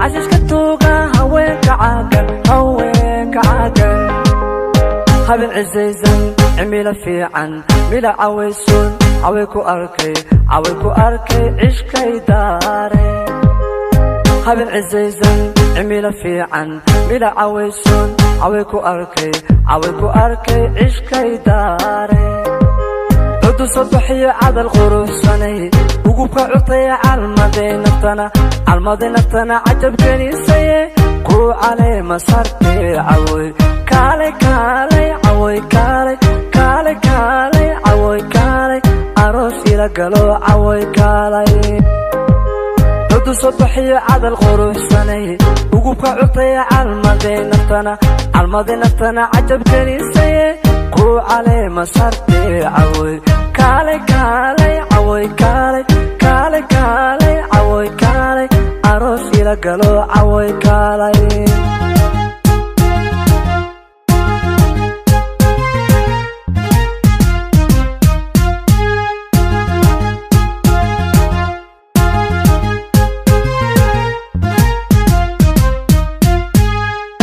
Casiska tuuga, haweenka caagan, haweenka caagan. Habeen cisaysan, cimilo fiican, mila cawaysun, caway ku arkay, caway ku arkay, cishkay daare. Habeen cisaysan, cimilo fiican, mila cawaysun, caway ku arkay, caway ku arkay, cishkay daare. Cudu sobaxiyo cadal quruxsanay, ugubka cutaya, calmaday naftana, calmaday naftana, cajab gelisaye. Kuu caleema sartee, cawoy kaalay, kaalay, cawoy kaalay, kaalay, kaalay, cawoy kaalay, aroos ila galo, cawoy kaalay. Cudu sobaxiyo cadal quruxsanay, ugubka cutaya, calmaday naftana, calmaday naftana, cajab gelisaye. Kuu caleema sartee, cawoy kaalay, kaalay, cawoy kaalay, kaalay, kaalay, cawoy kaalay, aroos ila galo, cawoy kaalay.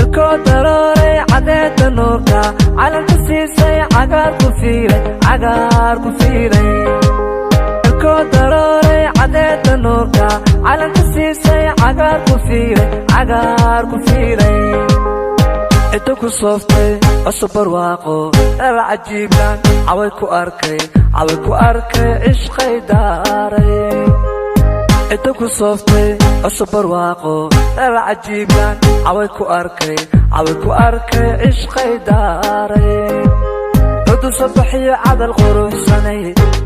Irkoo darooray cadeeda nuurka, calanka siisay, cagaar ku fiilay, cagaar ku fiilay. Irkoo darooray cadeeda nuurka, calanka siisay, cagaar ku fiilay, cagaar ku fiilay. Ciddo ku sooftay cusub barwaaqo, dhal cajiiblan, caway ku arkay, caway ku arkay, cishqay daaray. Ciddo ku sooftay cusub barwaaqo, dhal cajiiblan, caway ku arkay, caway ku arkay, cishqay daaray. Cudu sobaxiyo cadal quruxsanay,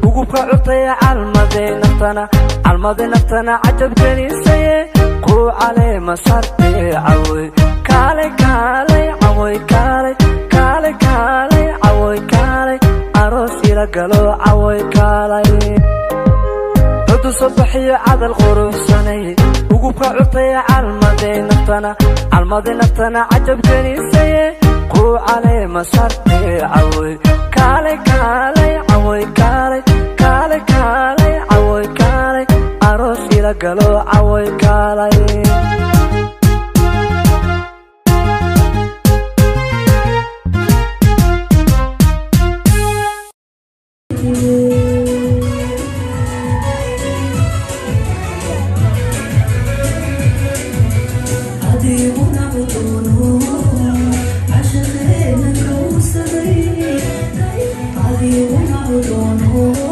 ugubka cutaya, calmaday naftana, calmaday naftana, cajab gelisaye. Kuu caleema sartee, cawoy kaalay, kaalay, cawoy kaalay, kaalay, kaalay, cawoy kaalay, aroos ila galo, cawoy kaalay. Cudu sobaxiyo cadal quruxsanay, ugubka cutaya, calmaday naftana, calmaday naftana, cajab gelisaye. Kuu caleema sartee, cawoy kaalay, kaalay, cawoy kaalay, kaalay, kaalay, cawoy kaalay, aroos ila galo, cawoy kaalay. Adiguna cuduno cashaqeena kowsaday, adiguna cuduno.